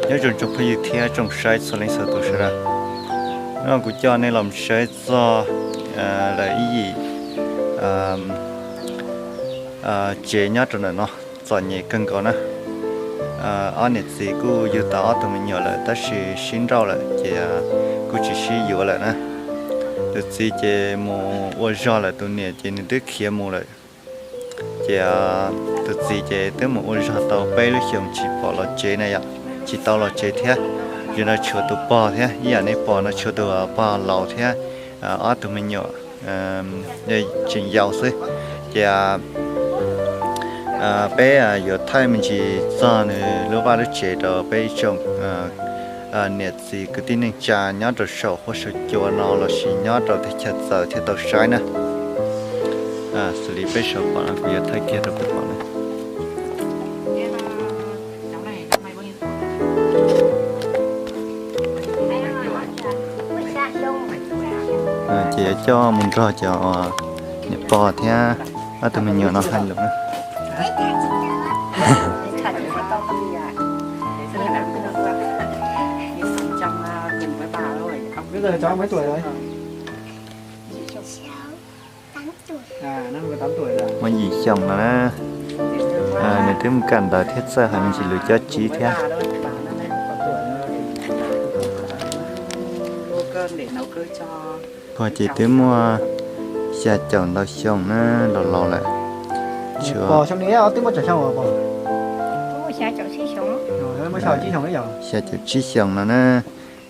Nyob zoo tsoom phooj ywg thiab tsoom saib txhua leej txhua tus sawv daws. Hnub no kuv coj nej los saib txog lawv ib yim tsev nyob rau ntawm no, txom nyem kawg nkaus na. Ob niam txiv kuj yug tau ob tug me nyuam lawm tab sis sib nrauj lawm ces kuj tsis sib yuav lawm na. Tus txiv ces mus ua zog lawm, tus niam ces nws twb khiav mus lawm. Ces tus txiv ces twb mus ua zog tau peb lub xyoos tsis pom los tsev na yom, tsis tau los tsev thiab. Zaum no tshuav tus pog thiab, ib yam nej pom no tshuav tus pog laus thiab ob tug me nyuam tseem yau xwb. Ces peb yuav thaij me ntsis txog nws lub vaj lub tsev rau peb ib tsoom niam txiv kwv tij neej tsa nyob rau saum huab saum cua no lossis nyob rau teb chaws txawv thiaj tau saib na. Xws li peb sawv pom no kuv yuav thaij kiag rau peb pom na. Ces yuav coj mus nrog cov niam pog thiab ob tug me nyuam no hais lus na. Muaj yim xyoos no na. Nws twb mus kawm ntawv thiab txawj hais me ntsis lus Cob Tsib thiab. Pog ces twb muaj xya caum ntau xyoo na, laus laus lawm. Xya caum tsib xyoos no na,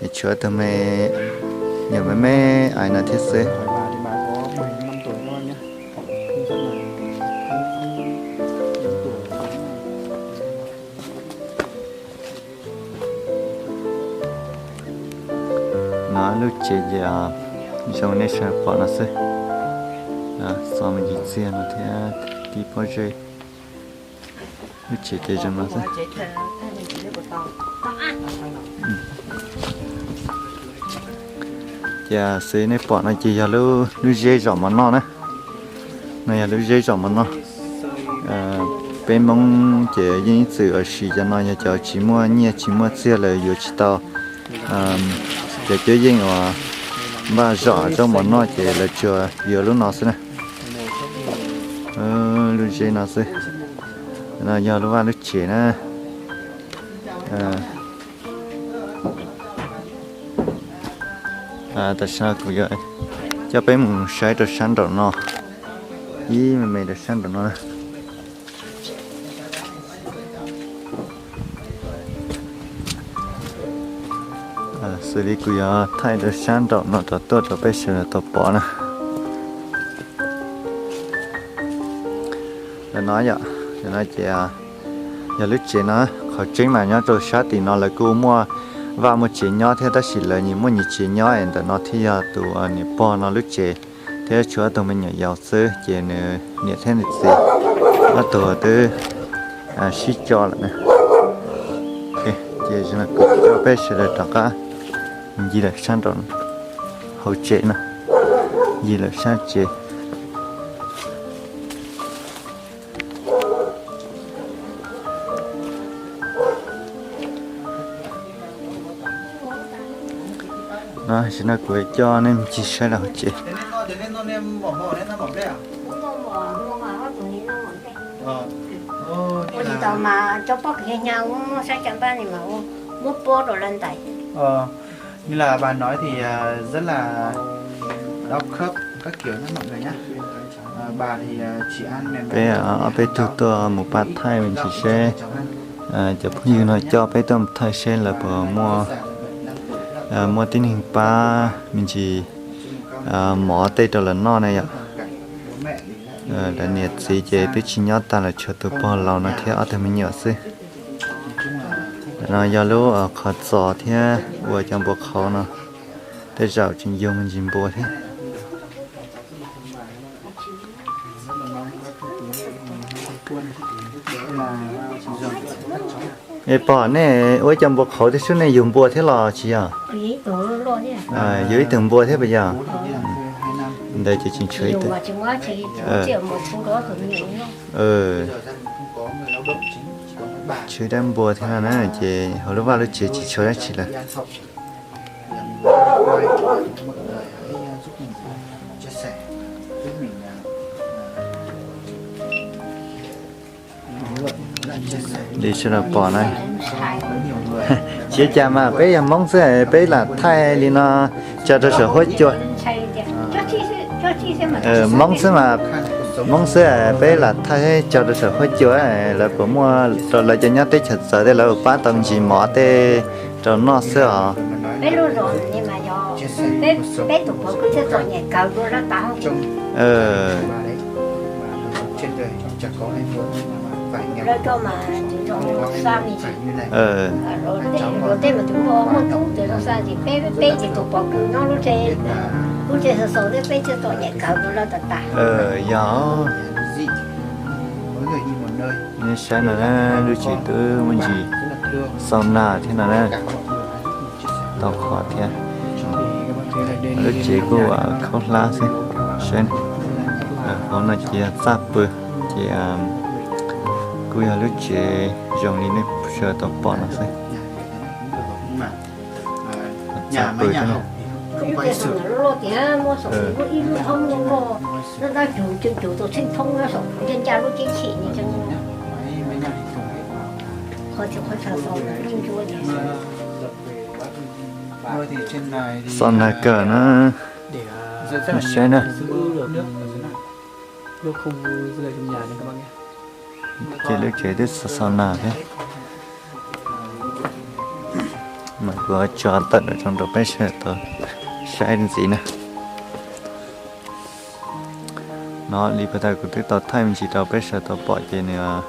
es tshuav tus me nyuam me me ais no thiab xwb. No lub tsev ces zoo nej sawv pom no xwb. Xov me ntsis txiag no thiab tib pob zeb. Lub tsev ces zoo no xwb. Ces xws nej pom no ces yog lub zeb zom mov noj na. No yog lub zeb zom mov noj. Peb Hmoob ces yeej ib txwm ua si cov no, yog cov tsis muaj nyiaj tsis muaj txiag lawv yuav tsis tau cov cuab yeej uas npaj zom zaub mov noj ces lawv tsuas yuav lub no xwb na. Lub zeb no xwb. No yog lub vaj lub tsev na. Tam sim no kuv yuav coj peb mus saib rau sab nraum no, ib me me rau sab nraum no. Xws li kuv yuav thaij rau sab nraum no rau tuaj rau peb sawv daws tau pom na. Ntawm no yom, ntawm no ces yog lub tsev no, qhov tseeb mas nyob rau sab tim no lawv kuj muaj vaj muaj tsev nyob thiab tab sis lawv nyias muaj nyias tsev nyob es ntawm no thiaj yog tus niam pog no lub tsev thiab tshuav ob tug me nyuam yaus xwb ces nws niam thiab nws txiv ob tug twb sib tso lawm na. Ces kuv coj peb sawv daws rov qab ncig lawm sab nraum hauv tsev no, ncig lawm sab tsev. No, tam sim no kuv coj nej mus ncig saib lawm hauv tsev. Muab pob rau lawv ntais. Như là bà nói thì rất là đau khớp các kiểu nhé mọi người nhé. Bà thì chỉ ăn mềm. Peb ob peb tug tuaj mus pab thaij me ntsis seb, cov phooj ywg no coj peb tuaj mus thaij seb lawv puas muaj, muaj tib neeg pab me ntsis mov tej rau lawv noj na yom. Lawv niam txiv ces twb tsis nyob tag, lawv tshuav tus pog laus no thiab ob tug me nyuam xwb. No yog lub qhov txos thiab ua cov npua qhauv no, tej zaum tseem yug me ntsis npua thiab. Es pom nej ua ib co npua qhauv tej xwb nej yug npua thiab los tsis yog? Yug ib tug npua thiab puas yog? Ntawd ces tseem tshuav ib tug. Tshuav dab npua thiab no na, ces hauv lub vaj lub tsev tsis tshuav dab tsi lawm. Li sawv daws pom na, tsis ua cas mas peb yog Hmoob xwb peb lam thaij li no tso rau saum huab cua. Hmoob xwb mas, Hmoob xwb peb lam thaij tso rau saum huab cua, lawv puas muaj rau lawv cov nyob teb chaws txawv tej lawv pab tau me ntsis mov tej rau noj xwb os. Yog, nej saib no na, lub tsev twb muaj ntsis xau nas thiab no na, tau qhov thiab. Lub tsev kuj khaub hlab xwb, saib, hauv no ces yog txaj pw, ces kuj yog lub tsev zoo li nej sawv daws tau pom no xwb. Txaj pw thiab. Xau nas kawg na, saib na. Ces lub tsev twb xau nas thiab. Mas kuv tso tawm rau rau peb sawv daws tau saib ntxiv na. No li puag ta kuv twb tau thaij me ntsis rau peb sawv daws tau pom ces nws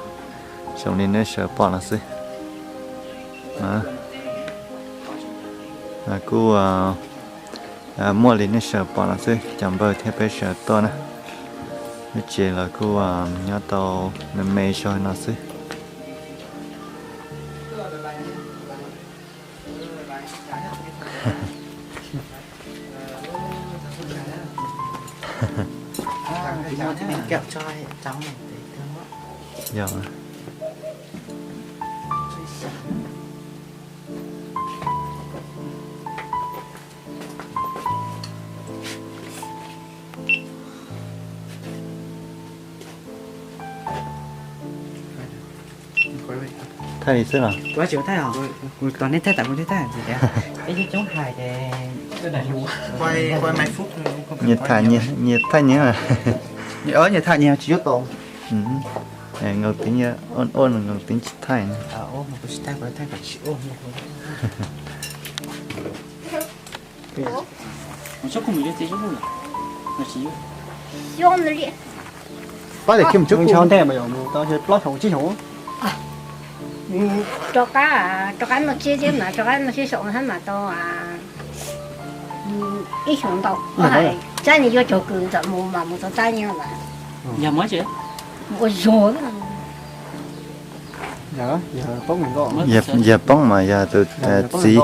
zoo li nej sawv daws pom no xwb. Kuj muaj li nej sawv daws pom no xwb, cov npawg thiab peb sawv daws tuaj na. Lub tsev los kuj nyob tau me me zog no xwb. Yog. Thaij li xwb los? Kuv tsis tau thaij os, kuv tos nej thaij tas kuv thiaj thaij tias peb coob coob hais ces nyias thaij nyias, nyias thaij nyias. Nyias thaij nyias tsis yuav tau. Nkaus tib ua ua nkaus tib tsis thaij. Pab tias kiag mus tsuab kuj ntej mas yog mus tau plaub xyoos tsib xyoos. Rov qab, rov qab noj tsiab thiab mas rov qab noj tsiab xyoos thiab mas tau ib xyoos ntau. Tsab ni yuav cog kws ntawm mus mas mus tau tsab ni mas. Yog muab tsis ua zog. Yog poob mas yog tus txiv.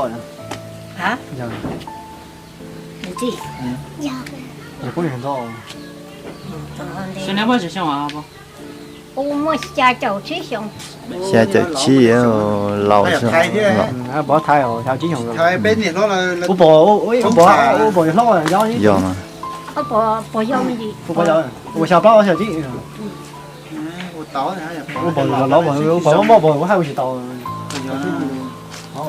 Xya caum tsib xyoo. Xya caum tsib, laus. Yog mas.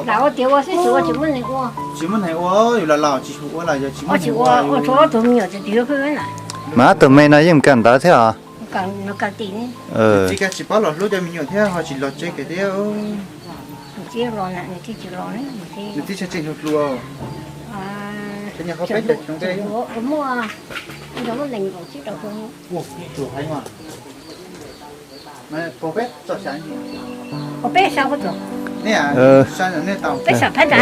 Lam ua tiav ua xwb tsis ua tsis muaj neeg ua. Tsis muaj neeg ua, yus lam laus tsis ua, ua tsis ua, ua tsuav ob tug me nyuam tsis tsis ua. Mas ob tug me no yeej kawm ntawv thiab os. Tsis pab los hlub cov me nyuam thiab ho tsis los tsev kiag thiab. Nws twb tsis tseem hluas hluas.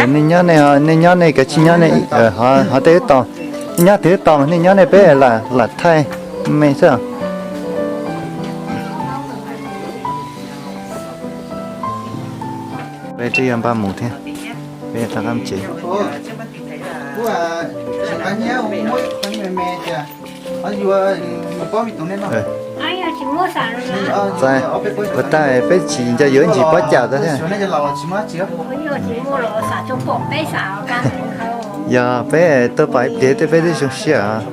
Nej nyob nej, nej nyob nej kav tsij nyob nej, ho tej wb tau, nej nyob tej wb tau, nej nyob nej peb lam thaij me xwb. Peb twb yuav npaj mus thiab, peb rov qab tsev. Txais, puas tag peb tsis nco yuav ntsis pob cas tau thiab. Yog peb tau pom ib pliag tej peb twb zoo siab os.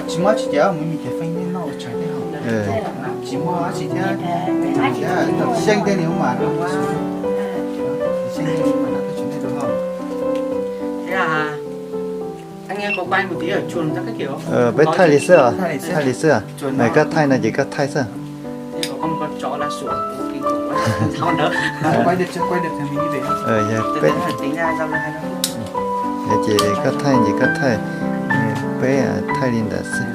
Tsis muaj tsis ces mus mi ces feej nej noj ua tshais tej hauv. Tsis muaj dab tsi thiab. Xyeej tej li ua mas, xyeej tej li ua mas no tej tsis nej tus hauj. Peb thaij li xwb os, thaij li xwb. Koj thaij no ces koj thaij xwb. Ces koj thaij ces koj thaij, peb thaij li ntawd xwb.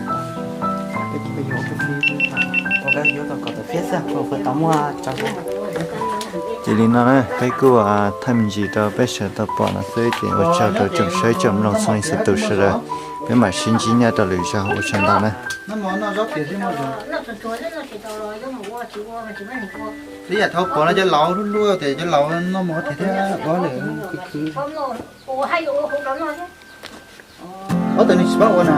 Ces li no na peb kuj thaij me ntsis rau peb sawv daws tau pom no xwb ces ua tsaug rau tsoom saib tsoom mloog txhua leej txhua tus sawv daws. Peb mam sib ntsib nyob rau lwm zaug, ua tsaug ntau na. Ib yam thaum pom no cov laus luaj luaj tias cov laus noj mov thiab ua lawm khwv khwv. Ob tug nws tsis paub ua no.